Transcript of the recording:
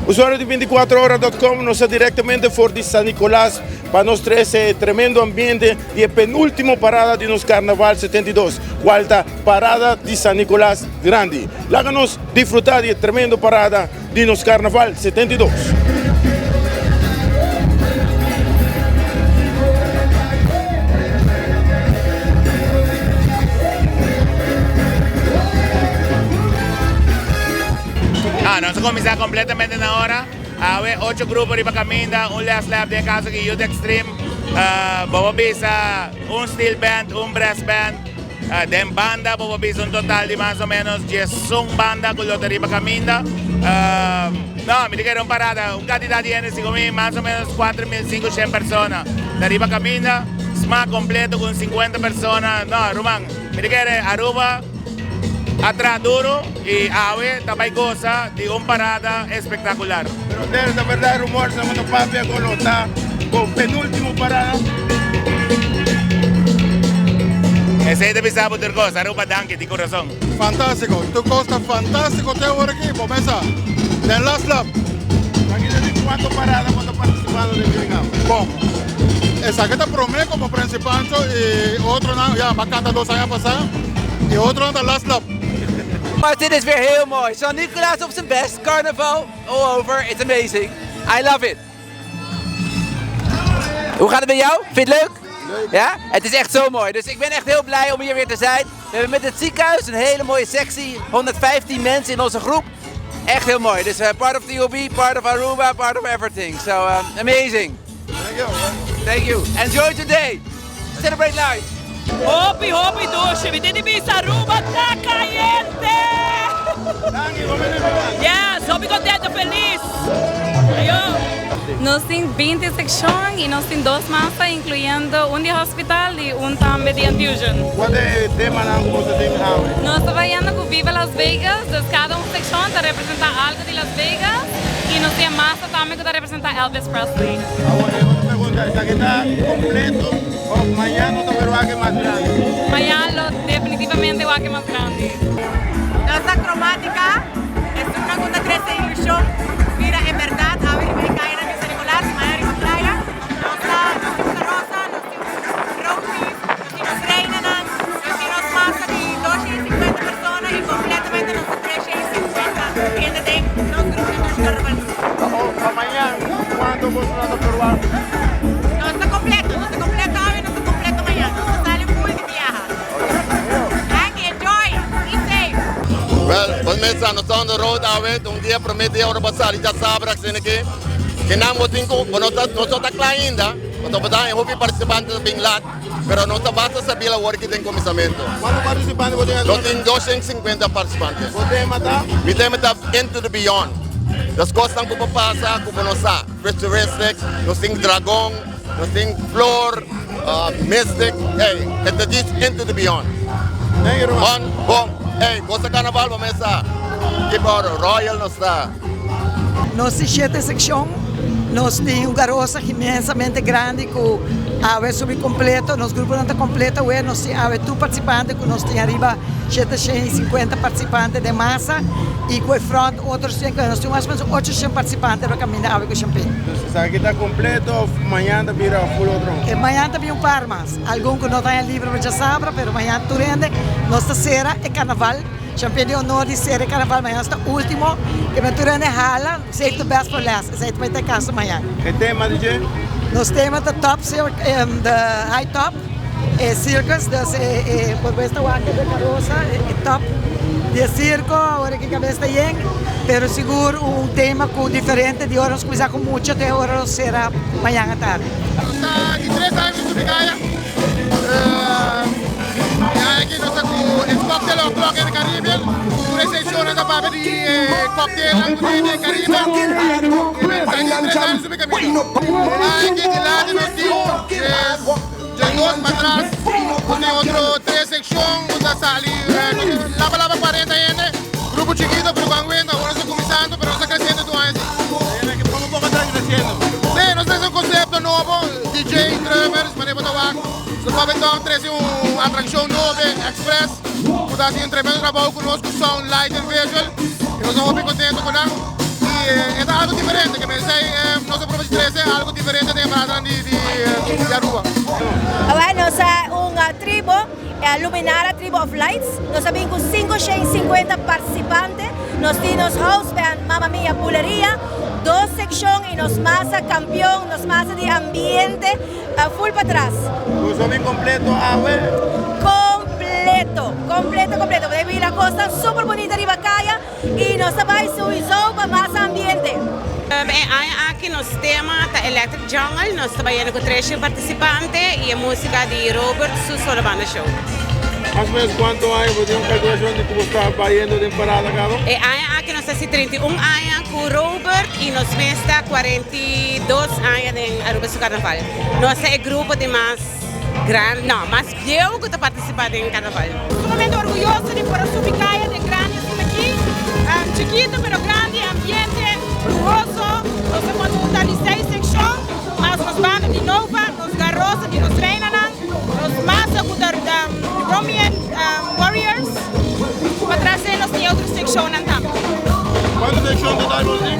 Usuario di 24ora.com nos ta directamente for di San Nicolas pa nos trece e tremendo ambiente di e penultimo parada di nos Carnaval 72, cual ta Parada di San Nicolas Grandi. Laga nos disfruta di e tremendo parada di nos Carnaval 72. Ah, nos a kuminsá kompletamente na ora. Awe ocho grupo riba kaminda, un last lap den e kaso ki Youth Extreme. Bo por bisa un steel band, un brass band. Den banda bo por bisa un total di mas o menos diesun banda ku lo ta riba kaminda. No, mi ta kere un parada, un kantidat di hende segun mi mas o menos 4500 persona ta riba kaminda. Smaak kompleto ku un 50 persona. No, ruman, mi ta kere Aruba a traha duro y awe ta bay goza di un parada espectacular. Pero debe ta verdad e rumor sa cuando papia cu lo ta bo penultimo parada? Esey ta bisa bo tur cos. Aruba danki di corazon. Fantastico, tur cos ta fantastico te ora aki, bo mesa den last lap. Aki ta di cuanto parada bo ta participando den Surinam? Bon, esaki ta prome como principancho y otronan ya m'a canta dos aña pasa y otronan ta last lap. Maar dit is weer heel mooi. San Nicolaas op zijn best, carnaval all over, it's amazing. I love it. Hoe gaat het met jou? Vind je het leuk? Leuk. Ja? Het is echt zo mooi. Dus ik ben echt heel blij om hier weer te zijn. We hebben met het ziekenhuis een hele mooie sectie. 115 mensen in onze groep. Echt heel mooi. Dus part of the UB, part of Aruba, part of everything. So amazing. Thank you. Thank you. Enjoy today. Celebrate life. Hopi hopi dushi mi tin di bisa Aruba ta cayente. Danki, bo bini biba. Yes, hopi contento, feliz. Ayo. Nos tin 20 seccion y nos tin dos masa incluyendo un di hospital y un tambe di Infusion. Cua ta e temanan cu boso tin awe? Nos ta bayendo cu Viva Las Vegas, dus cada un seccion ta representa algo di Las Vegas y nos tin e masa tambe cu ta representa Elvis Presley. Awor e otro pregunta, esaki ta completo of mañan no ta por wak e mas grandi? Mañan lo definitivamente wak e mas grandi. Nos ta Cromatica, esunnan cu ta trece ilusion, bira e berdad awe riba e cayanan di San Nicolas, mañan riba playa. Nos ta, nos tin un carosa, nos tin un roadpiece, nos tin nos reinanan, nos tin nos masa di 250 persona y completamente nos ta 350 hende den nos grupo di Dushi Carnaval Group. Pa mañan, cuanto boso ta por wak? Nos ta completo, nos ta completo awe, nos ta completo mañan. Nos ta sali full di biaha. Danki, enjoy, be safe. Wel, bon mesa, nos ta on the road awe, ta un dia prome dia ora bo sali djasabra asina aki, kinan bo tin ku, bo no ta, nos no ta kla ainda, pasobra bo ta haña hopi partisipante ta bin lat, pero nos ta basta stabil awor ki den kuminsamentu. Kuantu partisipante bo tin Nos tin 250 partisipante. Bo tema ta? Mi tema ta Into the Beyond. Nos kosnan ku por pasa ku bo no sa, futuristic, nos tin dragon, nos tin flor, mystic, ey, e ta djis Into the Beyond. Thank you, ruman. On, bon, ey, gosa carnaval bo mes sa ki por royal nos ta. Nos tin shete seccion, nos tin un garosa inmensamente grandi cu awe subi completo, nos gruponan ta completo awe, nos tin awe tur participante cu nos tin ariba 750 participante den masa y cu e front otro cien, nos tin mas o menos 800 participante lo caminda awe cu champagne. Dus esaki ta completo of mañan ta bira full otro? Mañan ta bin un par mas, algun cu no ta haña libre pa djasabra, pero mañan tur hende nos ta cera e carnaval. Champion di honor di sere carnaval mañana ta ultimo e men tur hende hala save the best for last esey ta bay ta e caso mañana. E tema di dje? Nos tema ta top the high top e circus dus e por bo esta wak e carosa e top di e circo awor aki cabes ta yen pero sigur un tema cu diferente di ora nos cuminsa cu mucha te ora nos cera mañana tardi. Nos ta di tres aña cu Tropicaya. E aña aki nos ta ku e Cocktail O'Clock in the Caribbean. Tur e sesionnan ta papia di e cocktailnan ku tin den Caribe. E ta di tres aña subi camino. E aña aki dilanti nos tin djes dos patras nos tin otro tres seccion ku ta sali laba laba cuarenta hende. Grupo chikito pero ku a wenda. Awor nos ta cuminsando pero nos ta creciendo tur aña si. Poco poco ta creciendo. Si, nos ta haci un concepto nobo. DJ, drummers, manera bo ta wak. Su Pabetòn trese un atraccion nobo, Express, cu ta haci un tremendo trabou cu nos cu sound, light and visual. Y nos ta hopi contento cu nan. E ta algo diferente, ke men esei nos a proba di trese algo diferente den e paradanan di di Aruba. Awor nos ta un tribo, Luminara Tribo of Lights. Nos a bin ku 550 partisipante. Nos tin nos house band Mama Mia Buleria, dos sekshon i nos masa kampion, nos masa di ambiente full patras. Boso a bin kompleto awe? Kompleto, kompleto, kompleto. Bo ta mira kosnan super bunita riba kaya. Y nos ta bay souiso pa mas ambiente. E aña aki nos tema ta Electric Jungle, nos ta bayendo cu 300 participante y e musica di Robert su solo banda show. Mas o menos cuanto aña bo tin un calculacion di cu bo sta bayendo den parada caba? E aña aki nos ta haci 31 aña cu Robert y nos mes ta 42 aña den Aruba su Carnaval. Nos ta e grupo di mas grandi, no, mas bieu cu ta participa den Carnaval. Sumamente orguyoso di por a subi caya den grandi asina aki. Chikito pero grandi, ambiente luhoso. Nos ta conta un total di seis seccion, mas nos banda di Nova, nos Garrosa di nos Reinanan, nos masa cu ta Romian Warriors. Patras ei nos tin otro seccionnan tambe. Cuanto seccion total boso tin?